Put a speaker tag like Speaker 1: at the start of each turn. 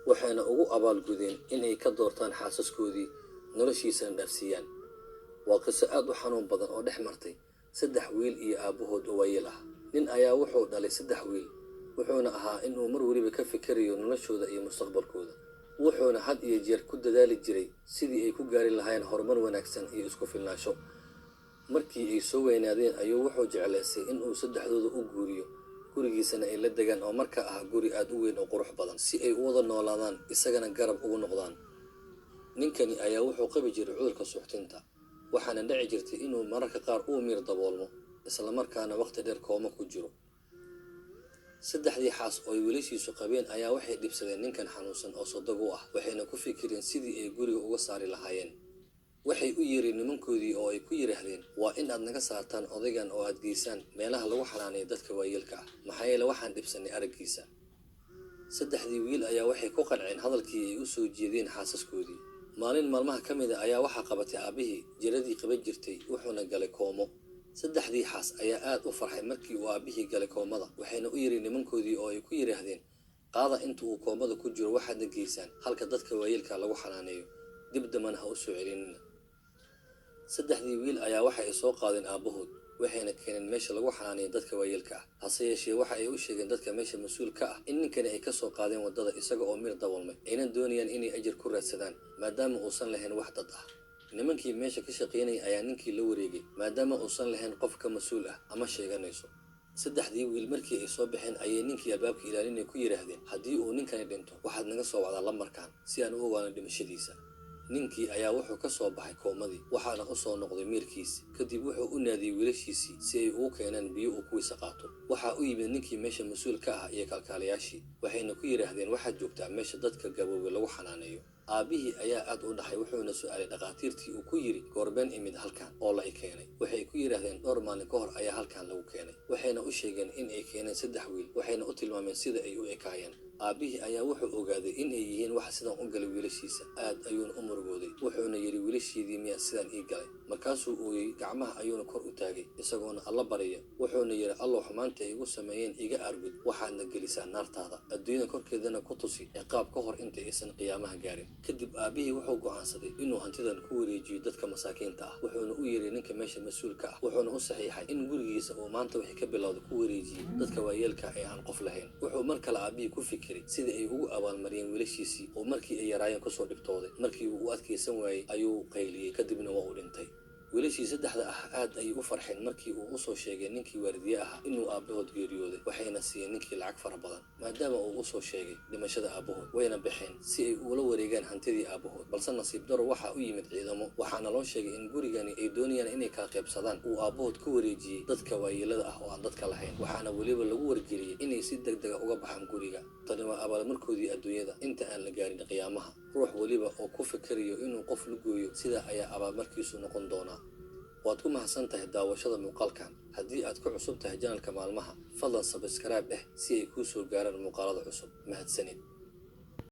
Speaker 1: Waxayna ugu abaalgudeen inay ka doortaan xaasaskoodii, noloshiisana dhaafsiiyaan. Waa qiso aad u xanuun badan oo dhex martay saddex wiil iyo aabbahood oo waayeel ah. Nin ayaa wuxuu dhalay saddex wiil, wuxuuna ahaa inuu mar weliba ka fikirayo noloshooda iyo mustaqbalkooda, wuxuuna had iyo jeer ku dadaali jiray sidii ay ku gaari lahaayeen horumar wanaagsan iyo isku filnaansho. Markii ay soo weynaadeen ayuu wuxuu jeclaystay inuu saddexdooda u guuriyo, gurigiisana ay la degaan, oo markaa ah guri aad u weyn oo qurux badan, si ay u wada noolaadaan, isagana garab ugu noqdaan. Ninkani ayaa wuxuu qabi jiray cudurka suuxdinta, waxaana dhici jirtay inuu mararka qaar uu miir daboolmo, islamarkaana waqti dheer kooma ku jiro. Saddexdii xaas oo ay wiilashiisu qabeen ayaa waxay dhibsadeen ninkan xanuunsan oo sodog u ah, waxayna ku fikireen sidii ay guriga uga saari lahaayeen. Waxay u yeereen nimankoodii oo ay ku yidhaahdeen, "Waa in aad naga saartaan odaygan oo aad geysaan meelaha lagu xanaaneeyo dadka waayeelka ah, maxaa yeele waxaan dhibsanay araggiisa." Saddexdii wiil ayaa waxay ku qanceen hadalkii ay u soo jeedeen xaasaskoodii. Maalin maalmaha ka mid a ayaa waxaa qabatay aabbihii jiradii qaban jirtay, wuxuuna galay koomo. Saddexdii xaas ayaa aad u farxay markii uu aabbihii galay koomada, waxayna u yidhi nimankoodii oo ay ku yidhaahdeen, "Qaada inta uu koomada ku jiro, waxaadna geysaan halka dadka waayeelka lagu xanaaneeyo, dib dambana ha u soo celinina." Saddexdii wiil ayaa waxa ay soo qaadeen aabbahood, waxayna keeneen meesha lagu xanaaneeyo dadka waayeelka ah. Hase yeeshee, waxa ay u sheegeen dadka meesha mas-uul ka ah in ninkani ay kasoo qaadeen waddada isaga oo miir daboolmay, ayna doonayaan inay ajir ku raadsadaan, maadaama uusan lahayn wax dad ah. Nimankii meesha ka shaqaynaya ayaa ninkii la wareegay, maadaama uusan lahayn qof ka mas-uul ah ama sheeganayso. Saddexdii wiil markii ay soo baxeen ayay ninkii albaabka ilaalinaya ku yidhaahdeen, "Haddii uu ninkani dhinto, waxaad naga soo wacdaa lambarkan si aan u ogaano dhimashadiisa." Ninkii ayaa wuxuu ka soo baxay koomadii, waxaana u soo noqday miirkiisi. Kadib wuxuu u naadiyey wiilashiisii si ay ugu keenaan biyo uu kuwiisa qaato. Waxaa u yimid ninkii meesha mas-uul ka ah iyo kalkaalayaashii, waxayna ku yidhaahdeen, "Waxaad joogtaa meesha dadka gaboobay lagu xanaaneeyo." Aabbihii ayaa aad u dhaxay, wuxuuna su-aalay dhakhaatiirtii uu ku yidhi, "Goorbeen imid halkan oo la i keenay?" Waxay ku yidhaahdeen, "Dhowr maalin ka hor ayaa halkan lagu keenay." Waxayna u sheegeen in ay keeneen saddex wiil, waxayna u tilmaameen sida ay u ekaayeen. Aabbihii ayaa wuxuu ogaaday in ay yihiin wax sidan u galay wiilashiisa, aad ayuuna u murugooday, wuxuuna yidhi, "Wiilashiidii miyaa sidaan ii galay?" Markaasuu ooyey, gacmaha ayuuna kor u taagay isagoona Alla barya, wuxuuna yidhi, "Allow, xumaanta ay igu sameeyeen iga aargud, waxaadna gelisaa naartaada, adduunyada korkeedana ku tusi ciqaab ka hor inta aysan qiyaamaha gaarin." Kadib aabbihii wuxuu go'aansaday inuu hantidan ku wareejiyo dadka masaakiinta ah, wuxuuna u yeeray ninka meesha mas-uulka ah, wuxuuna u saxiixay in gurigiisa uu maanta wixii ka bilowda ku wareejiyey dadka waayeelka ee aan qof lahayn. Wuxuu mar kale aabbihii ku fikiray sidii ay ugu abaalmariyeen wiilashiisii oo markii ay yaraayeen kusoo dhibtooday. Markii uu u adkaysan waayey ayuu qayliyey, kadibna waa uu dhintay. Wiilashii saddexda ah aad ayay u farxeen markii uu usoo sheegay ninkii waardiye ahaa inuu aabbahood geeriyooday, waxayna siiyeen ninkii lacag fara badan maadaama uu usoo sheegay dhimashada aabbahood, wayna baxeen si ay ula wareegaan hantidii aabbahood. Balse nasiib daro, waxaa u yimid ciidamo, waxaana loo sheegay in gurigani ay doonayaan inay kala qaybsadaan uu aabbahood ku wareejiyey dadka waayeelada ah oo aan dadka lahayn, waxaana weliba lagu wargeliyey inay si deg dega uga baxaan guriga. Tani waa abaalmarkoodii adduunyada inta aan la gaarin qiyaamaha. Ruux weliba oo ku fikirayo inuu qof la gooyo, sidaa ayaa abaalmarkiisu noqon doonaa. Waad ku mahadsan tahay daawashada muuqaalkan. Haddii aad ku cusub tahay channelka Maalmaha, fadlan subscribe eh si ay kuu soo gaaraan muuqaalada cusub. Mahadsanid.